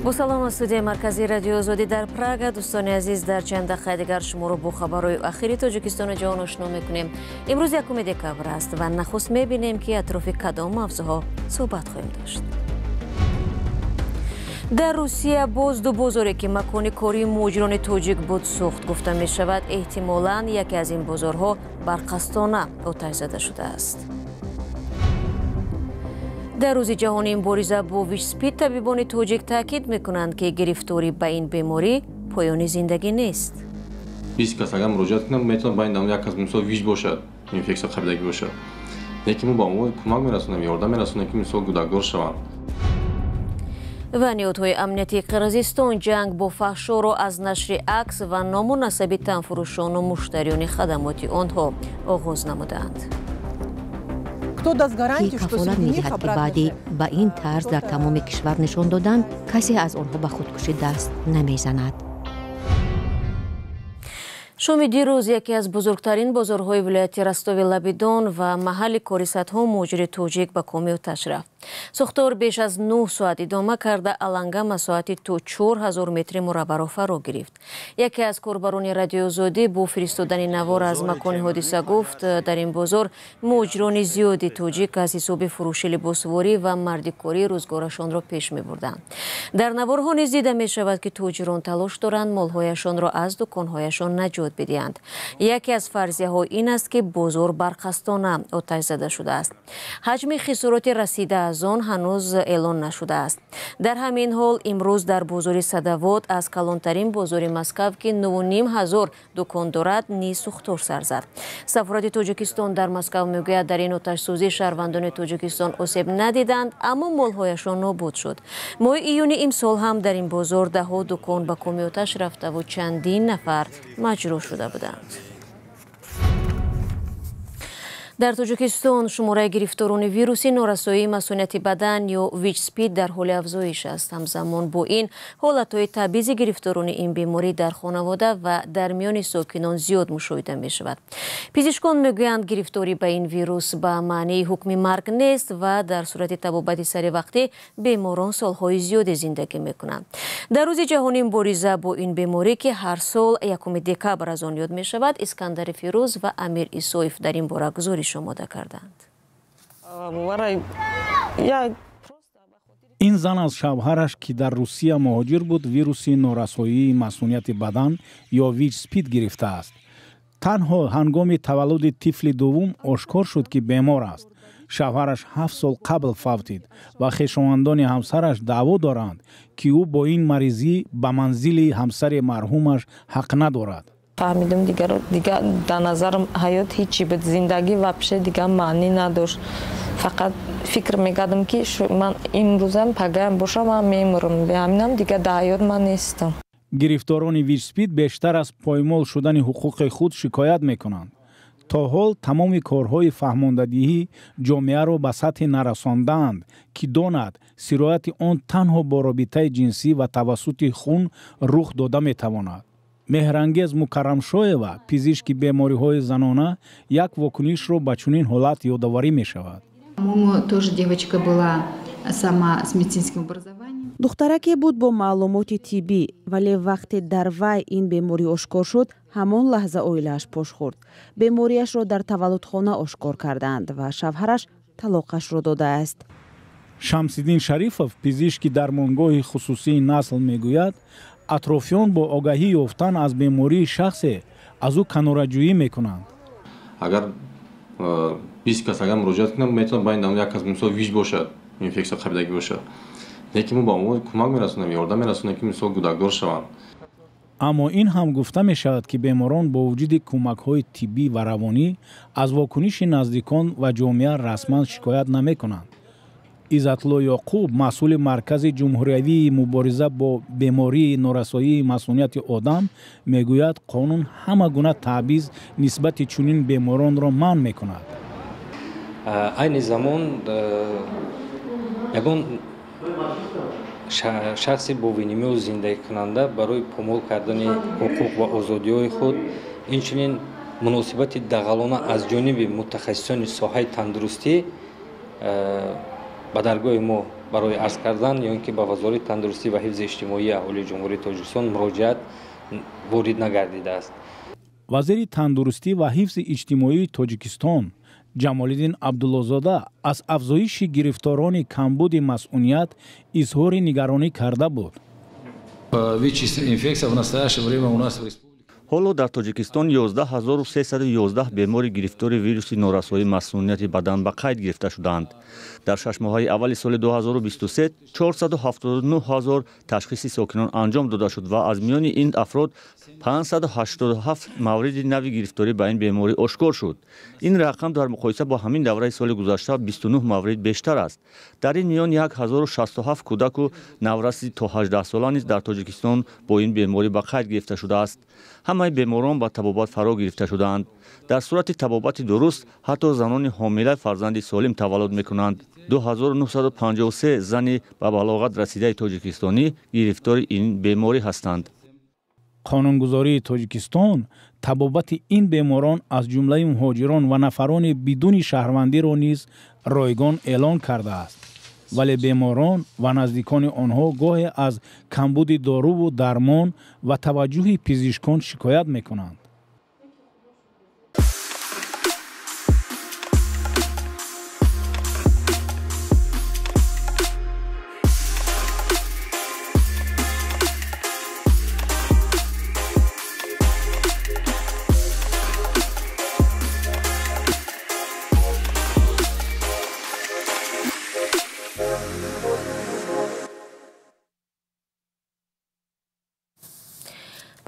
Бо салом аз студияи марказии Радиои Озодӣ дар Прага. Дӯстони азиз, дар чанд дақиқаи дигар шуморо бо хабарҳои ахири Тоҷикистону ҷаҳон ошно мекунем. Имрӯз 1 декабр аст ва нахуст мебинем, ки атрофи кадом мавзӯъҳо суҳбат хоҳем дошт. Дар Русия боз ду бозоре, ки макони кории муҳоҷирони тоҷик буд, сӯхт. Гуфта мешавад, эҳтимолан яке аз ин бозорҳо барқасдона оташ зада шудааст. Дар рӯзи ҷаҳонии мубориза бо ВИЧ-СПИД табибони тоҷик таъкид мекунанд, ки гирифторӣ ба ин беморӣ поёни зиндагӣ нест. 20 кас агар муроҷиат кунам, метавонад байни як кас, мисол, ВИЧ бошад, инфексия қабидагӣ бошад. Лекин мо ба онҳо кӯмак мерасонем, ёрдам мерасонем, ки, мисол, гудакдор шаванд. Ва ниҳодҳои амниятии Қирғизистон ҷанг бо фаҳшоро аз нашри акс ва ному насаби танфурӯшону муштариёни хадамоти онҳо оғоз намуданд. Ки кафолат медиҳад, ки баъди ба ин тарз дар тамоми кишвар нишон додан, касе аз онҳо ба худкушӣ даст намезанад? Шоми дирӯз яке аз бузургтарин бозорҳои вилояти Ростови лаби Дон ва маҳалли кори садҳо муҳоҷири тоҷик ба коми оташ рафт. Сӯхтор беш аз 9 соат идома карда, аланга масоҳати то 4000 метри мураббаъро фаро гирифт. Яке аз корбарони Радиои Озодӣ бо фиристодани навор аз макони ҳодиса гуфт, дар ин бозор муҳоҷирони зиёди тоҷик аз ҳисоби фурӯши либосворӣ ва мардикорӣ рӯзгорашонро пеш мебурданд. Дар наворҳо низ дида мешавад, ки тоҷирон талош доранд молҳояшонро аз дуконҳояшон наҷот бидиҳанд. Яке аз фарзияҳо ин аст, ки бозор барқасдона оташ зада шудааст. Ҳаҷми хисороти расида аз он ҳанӯз эълон нашудааст. Дар ҳамин ҳол, имрӯз дар бозори Садовод, аз калонтарин бозори Москав, ки 9500 дукон дорад, низ сӯхтор сар зад. Сафорати Тоҷикистон дар Москав мегӯяд, дар ин оташсӯзӣ шаҳрвандони Тоҷикистон осеб надиданд, аммо молҳояшон нобуд шуд. Моҳи июни имсол ҳам дар ин бозор даҳҳо дукон ба коми оташ рафтаву чандин нафар маҷрӯҳ шуда буданд. Дар Тоҷикистон шумораи гирифторони вируси норасоии масунияти бадан ё ВИЧ-СПИД дар ҳоли афзоиш аст. Ҳамзамон бо ин, ҳолатҳои табъизи гирифторони ин беморӣ дар хонавода ва дар миёни сокинон зиёд мушоҳида мешавад. Пизишкон мегӯянд, гирифторӣ ба ин вирус ба маънии ҳукми марг нест ва дар сурати табобати саривақтӣ беморон солҳои зиёде зиндагӣ мекунанд. Дар рӯзи ҷаҳонии мубориза бо ин беморӣ, ки ҳар сол 1 декабр аз он ёд мешавад, Искандари Фирӯз ва Амир Исоев дар ин бора гузориш омода карданд. Ин зан аз шавҳараш, ки дар Русия муҳоҷир буд, вируси норасоии масунияти бадан ё ВИЧ-СПИД гирифтааст. Танҳо ҳангоми таваллуди тифли дуввум ошкор шуд, ки бемор аст. Шавҳараш 7 сол қабл фавтид ва хешовандони ҳамсараш даъво доранд, ки ӯ бо ин маризӣ ба манзили ҳамсари марҳумаш ҳақ надорад. Фаҳмидам, дигар дигар дар назарам ҳаёт ҳичи буд, зиндагӣ вообще дигар маънӣ надошт. Фақат фикр мекардам, ки ман имрӯзам, пагаям бошам, ман мемурам, ҳаминам дигар дар ҳаёт ман нестам. Гирифторони ВИЧ-СПИД бештар аз поймол шудани ҳуқуқи худ шикоят мекунанд. То ҳол тамоми корҳои фаҳмондадиҳӣ ҷомеаро ба сатҳе нарасондаанд, ки донад, сирояти он танҳо бо робитаи ҷинсӣ ва тавассути хун рух дода метавонад. Меҳрангез Мукаррамшоева, пизишки бемориҳои занона, як вокунишро ба чунин ҳолат ёдоварӣ мешавад. Тоже девочка была сама с медицинским образованием. Духтараке буд бо маълумоти тиббӣ, вале вақте дар вай ин беморӣ ошкор шуд, ҳамон лаҳза оилааш пош хӯрд. Бемориашро дар таваллудхона ошкор карданд ва шавҳараш талоқашро додааст. Шамсиддин Шарифов, пизишки дармонгоҳи хусусии «Насл», мегӯяд, атрофиён бо огаҳӣ ёфтан аз бемории шахсе аз ӯ канораҷӯӣ мекунанд. Агар 20 кас агар муроҷиат кунам, метавонад байни як кас, мисол, ВИЧ бошад, инфексия қабидагӣ бошад. Лекин мо ба онҳо кӯмак мерасонем, ёрдам мерасонем, ки, мисол, гудакдор шаванд. Аммо ин ҳам гуфта мешавад, ки беморон бо вуҷуди кӯмакҳои тиббӣ ва равонӣ аз вокуниши наздикон ва ҷомеа расман шикоят намекунанд. Иззатулло Ёқуб, масъули Маркази ҷумҳуриявии мубориза бо бемории норасоии масунияти одам, мегӯяд, қонун ҳама гуна таъбиз нисбати чунин беморонро манъ мекунад. Айни замон ягон шахси бо ВНМО зиндагикунанда барои помол кардани ҳуқуқ ва озодиҳои худ, инчунин муносибати дағалона аз ҷониби мутахассисони соҳаи тандурустӣ ба даргоҳи мо Барои арз кардан ё ин ки ба Вазорати тандурустӣ ва ҳифзи иҷтимоии аҳолии Ҷумҳурии Тоҷикистон муроҷиат ворид нагардидааст. Вазири тандурустӣ ва ҳифзи иҷтимоии Тоҷикистон Ҷамолиддин Абдуллозода аз афзоиши гирифторони камбуди масъуният изҳори нигаронӣ карда буд. Ҳоло дар Тоҷикистон 11311 бемори гирифтори вируси норасоии масунияти бадан ба қайд гирифта шудаанд. Дар 6 моҳаи аввали соли 2023 479 ҳазор ташхиси сокинон анҷом дода шуд ва аз миёни ин афрод 587 мавриди нави гирифторӣ ба ин беморӣ ошкор шуд. Ин рақам дар муқоиса бо ҳамин давраи соли гузашта 29 маврид бештар аст. Дар ин миён 1067 кӯдаку навраси то 18 сола низ дар Тоҷикистон бо ин беморӣ ба қайд гирифта шудааст. Ҳамаи беморон ба табобат фаро гирифта шудаанд. Дар сурати табобати дуруст ҳатто занони ҳомила фарзанди солим таваллуд мекунанд. 2953 зани ба балоғат расидаи тоҷикистонӣ гирифтори ин беморӣ ҳастанд. Қонунгузории Тоҷикистон табобати ин беморон аз ҷумлаи муҳоҷирон ва нафарони бидуни шаҳрвандиро низ ройгон эълон кардааст. Вале беморон ва наздикони онҳо гоҳе аз камбуди доруву дармон ва таваҷҷӯҳи пизишкон шикоят мекунанд.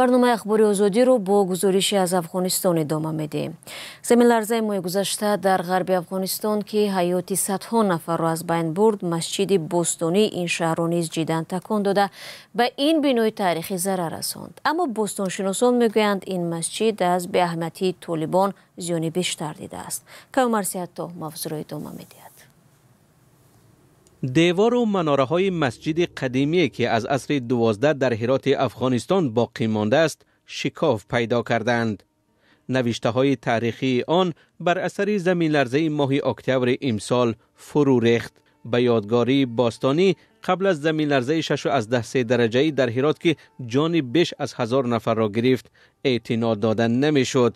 Барномаи ахбори озодиро бо гузориши аз Афғонистон идома медиҳем. Заминларзаи моҳи гузашта дар ғарби Афғонистон, ки ҳаёти садҳо нафарро аз байн бурд, масҷиди бостонии ин шаҳрро низ ҷиддан такон дода, ба ин бинои таърихӣ зарар расонд. Аммо бостоншиносон мегӯянд, ин масҷид аз беаҳамиятии толибон зиёни бештар дидааст. Кавмарсиятто мавзӯъро идома медиҳад. Девору манораҳои масҷиди қадимие, ки аз асри 12 дар Ҳироти Афғонистон боқӣ мондааст, шикоф пайдо кардаанд. Навиштаҳои таърихии он бар асари заминларзаи моҳи октябри имсол фурӯ рехт. Ба ёдгории бостонӣ қабл аз заминларзаи 6.3 дараҷаӣ дар Ҳирот, ки ҷони беш аз 1000 нафарро гирифт, эътино дода намешуд.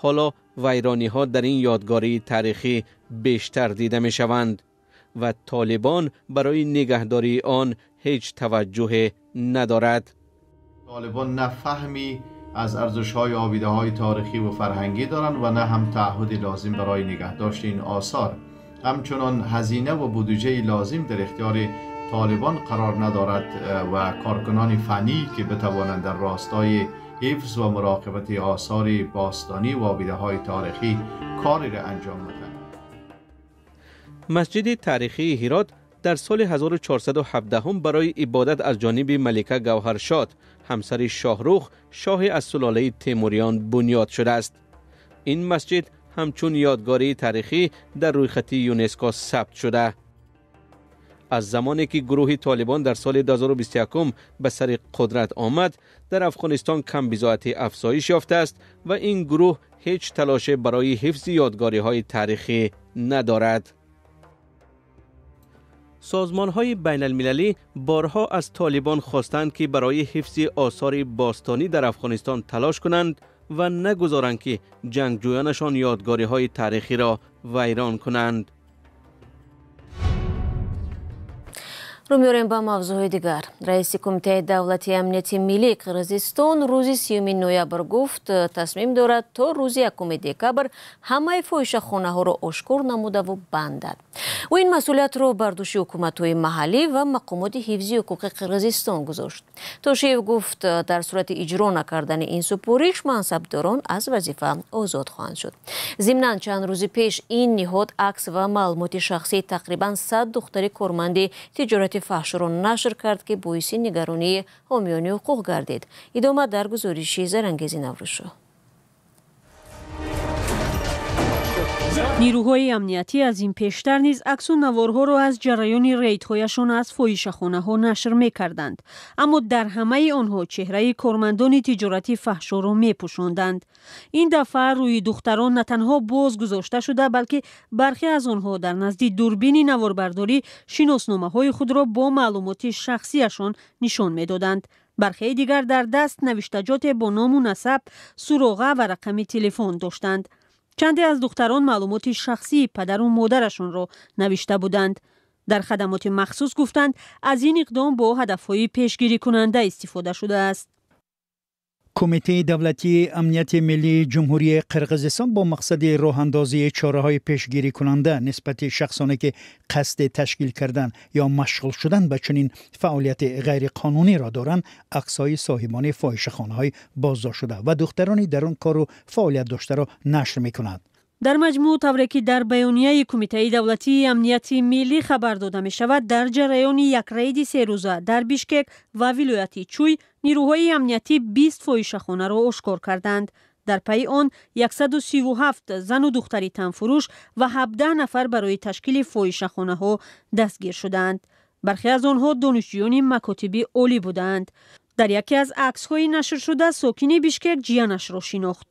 Ҳоло вайрониҳо дар ин ёдгории таърихӣ бештар дида мешаванд ва толибон барои нигаҳдории он ҳеҷ таваҷҷӯҳе надорад. طالبان نه فهمی از ارزش‌های آبیده‌های تاریخی و فرهنگی دارند و نه هم تعهد لازم برای نگهداشت این آثار. همچنان هزینه و بودجه لازم در اختیار طالبان قرار ندارد و کارکنان فنی که بتوانند در راستای حفظ و مراقبت آثار باستانی و آبیده‌های تاریخی کاری را انجام بدهند. مسجد تاریخی هرات در سال 1417 برای عبادت از جانب ملکه گوهرشاد، همسر شاهرخ، شاه از سلاله تیموریان بنیاد شده است. این مسجد همچون یادگاری تاریخی در رویخط یونسکو ثبت شده. از زمانی که گروه طالبان در سال 2021 به سر قدرت آمد، در افغانستان کم بضاعتی افزایش یافته است و این گروه هیچ تلاش برای حفظ یادگاری های تاریخی ندارد. سازمان‌های بین‌المللی بارها از طالبان خواستند که برای حفظ آثار باستانی در افغانستان تلاش کنند و نگذارند که جنگجویانشان یادگاری‌های تاریخی را ویران کنند. Рӯ меорем ба мавзӯъҳои дигар. Раиси Кумитаи давлатии амнияти миллии Қирғизистон рӯзи 30 ноябр гуфт, тасмим дорад то рӯзи 1 декабр ҳамаи фоҳишахонаҳоро ошкор намудаву бандад. Ӯ ин масъулиятро бар дӯши ҳукуматҳои маҳаллӣ ва мақомоти ҳифзи ҳуқуқи Қирғизистон гузошт. Тошиев гуфт, дар сурати иҷро накардани ин супориш мансабдорон аз вазифа озод хоҳанд шуд. Зимнан чанд рӯзи пеш ин ниҳод акс ва маълумоти шахсии тақрибан 100 духтари корманди тиҷорати фаҳшро нашр кард, ки боиси нигаронии ҳомиёни ҳуқуқ гардид. Идома дар гузориши Зарангези Наврӯзшоҳ. Нерӯҳои амниятӣ аз ин пештар низ аксу наворҳоро аз ҷараёни рейдҳояшон аз фоҳишахонаҳо нашр мекарданд. Аммо дар ҳамаи онҳо чеҳраи кормандони тиҷорати фаҳшоро мепӯшонданд. Ин дафъа рӯи духтарон на танҳо боз гузошта шуда, балки бархе аз онҳо дар назди дурбини наворбардорӣ шиносномаҳои худро бо маълумоти шахсиашон нишон медоданд. Бархеи дигар дар даст навиштаҷоте бо ному насаб, суроға ва рақами телефон доштанд. Чанде аз духтарон маълумоти шахсии падару модарашонро навишта буданд. Дар хадамоти махсус гуфтанд, аз ин иқдом бо ҳадафҳои пешгирикунанда истифода шудааст. Кумитаи давлатии амнияти миллии Ҷумҳурии Қирғизистон бо мақсади роҳандозии чораҳои пешгирикунанда нисбати шахсоне ки қасди ташкил кардан ё машғул шудан ба чунин фаъолияти ғайриқонуниро доранд, аксҳои соҳибони фоҳишахонаҳои боздоштшуда ва духтарони дар он кору фаъолият доштаро нашр мекунад. Дар маҷмӯъ, тавре ки дар баёнияи Кумитаи давлатии амнияти миллӣ хабар дода мешавад, дар ҷараёни як рейди серӯза дар Бишкек ва вилояти Чуй нерӯҳои амниятӣ 20 фоҳишахонаро ошкор карданд. Дар пайи он 137 зану духтари танфурӯш ва 17 нафар барои ташкили фоҳишахонаҳо дастгир шудаанд. Бархе аз онҳо донишҷӯёни макотиби олӣ будаанд. Дар яке аз аксҳои нашршуда сокини Бишкек ҷиянашро шинохт.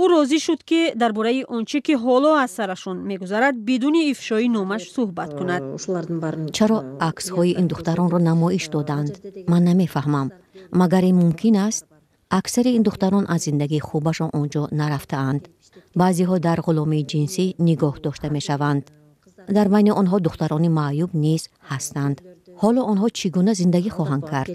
Ӯ розӣ шуд, ки дар бораи он чӣ ки ҳоло аз сарашон мегузарад, бидуни ифшои номаш суҳбат кунад. Чаро аксҳои ин духтаронро намоиш доданд? Ман намефаҳмам. Магар ин мумкин аст? Аксари ин духтарон аз зиндагии хубашон он ҷо нарафтаанд. Баъзеҳо дар ғуломии ҷинсӣ нигоҳ дошта мешаванд. Дар байни онҳо духтарони маъюб низ ҳастанд. Ҳоло онҳо чӣ гуна зиндагӣ хоҳанд кард?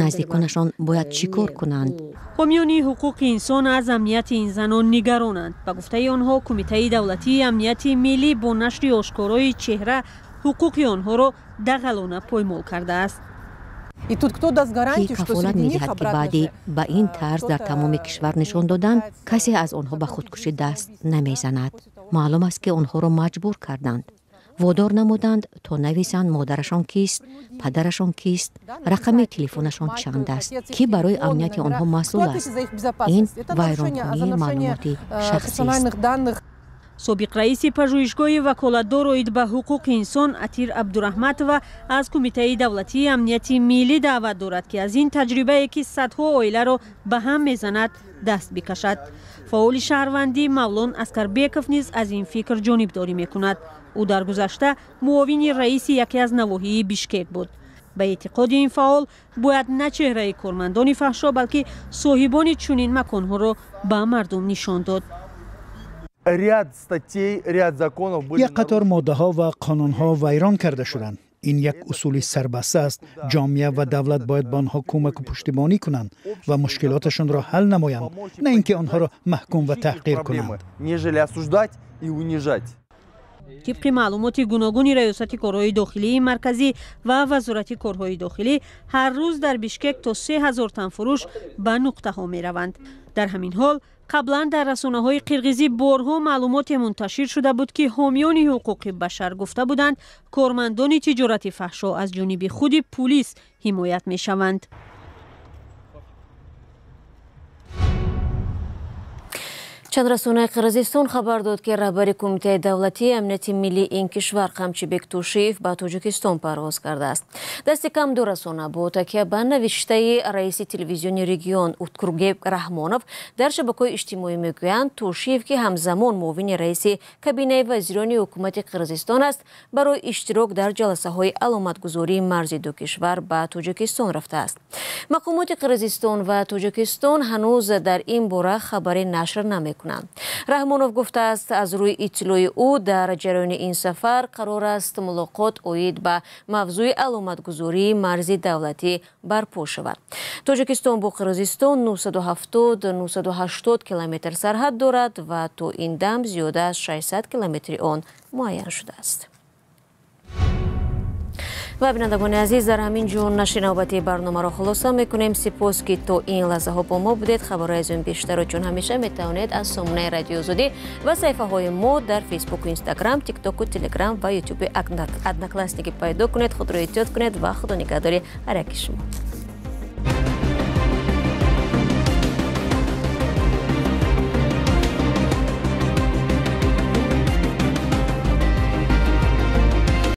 Наздиконашон бояд чӣ кор кунанд? Ҳомиёни ҳуқуқи инсон аз амнияти ин занон нигаронанд. Ба гуфтаи онҳо, Кумитаи давлатии амнияти миллӣ бо нашри ошкорои чеҳра ҳуқуқи онҳоро дағалона поймол кардааст. Ки кафолат медиҳад, ки баъди ба ин тарз дар тамоми кишвар нишон додан, касе аз онҳо ба худкушӣ даст намезанад. Маълум аст, ки онҳоро маҷбур карданд. Водор намуданд то нависанд модарашон кист, падарашон кист, рақами телефонашон чанд аст, ки барои амнияти онҳо масъул аст. Ин вайронкунии маълумоти шахсист. Собиқ раиси пажӯҳишгоҳи ваколатдор оид ба ҳуқуқи инсон Атир Абдураҳматова аз Кумитаи давлатии амнияти миллӣ даъват дорад, ки аз ин таҷрибае, ки садҳо оиларо ба ҳам мезанад, даст бикашад. Фаъоли шаҳрвандӣ Мавлон Аскарбеков низ аз ин фикр ҷонибдорӣ мекунад. Ӯ дар гузашта муовини раиси яке аз навоҳии Бишкек буд. Ба эътиқоди ин фаъол, бояд на чеҳраи кормандони фаҳшо, балки соҳибони чунин маконҳоро ба мардум нишон дод. Як қатор моддаҳо ва қонунҳо вайрон карда шуданд. Ин як усули сарбаста аст. Ҷомеа ва давлат бояд ба онҳо кӯмаку пуштибонӣ кунанд ва мушкилоташонро ҳал намоянд, на ин ки онҳоро маҳкум ва таҳқир кунанд. Тибқи маълумоти гуногуни Раёсати корҳои дохилии марказӣ ва Вазорати корҳои дохилӣ, ҳар рӯз дар Бишкек то 3000 танфурӯш ба нуқтаҳо мераванд. Дар ҳамин ҳол, қаблан дар расонаҳои қирғизӣ борҳо маълумоте мунташир шуда буд, ки ҳомиёни ҳуқуқи башар гуфта буданд, кормандони тиҷорати фаҳшо аз ҷониби худи пулис ҳимоят мешаванд. Чанд расонаи Қирғизистон хабар дод, ки раҳбари Кумитаи давлатии амнияти миллии ин кишвар Қамчибек Тушиев ба Тоҷикистон парвоз кардааст. Дасти кам ду расона бо такя ба навиштаи раиси телевизиони регион Уткургеб Раҳмонов дар шабакаҳои иҷтимоӣ мегӯянд, Тушиев, ки ҳамзамон муовини раиси кабинаи вазирони ҳукумати Қирғизистон аст, барои иштирок дар ҷаласаҳои аломатгузории марзи ду кишвар ба Тоҷикистон рафтааст. Мақомоти Қирғизистон ва Тоҷикистон ҳанӯз дар ин бора хабаре нашр намекунанд. Раҳмонов гуфтааст, аз рӯи иттилои ӯ дар ҷараёни ин сафар қарор аст мулоқот оид ба мавзӯи аломатгузории марзи давлатӣ барпо шавад. Тоҷикистон бо Қирғизистон 970-980 километр сарҳад дорад ва то ин дам зиёда аз 600 километри он муайян шудааст. Ва бинандагони азиз, дар ҳамин ҷо нашри навбатии барномаро хулоса мекунем. Сипос, ки то ин лаҳзаҳо бо мо будед. Хабарҳои аз он бештарро чун ҳамеша метавонед аз сомонаи Радиои Озодӣ ва саҳифаҳои мо дар Фейсбуку, Инстаграм, Тиктоку, Телеграм ва Ютуби Одноклассники пайдо кунед. Худро эҳтиёт кунед ва худо нигаҳдори ҳар яки шумо.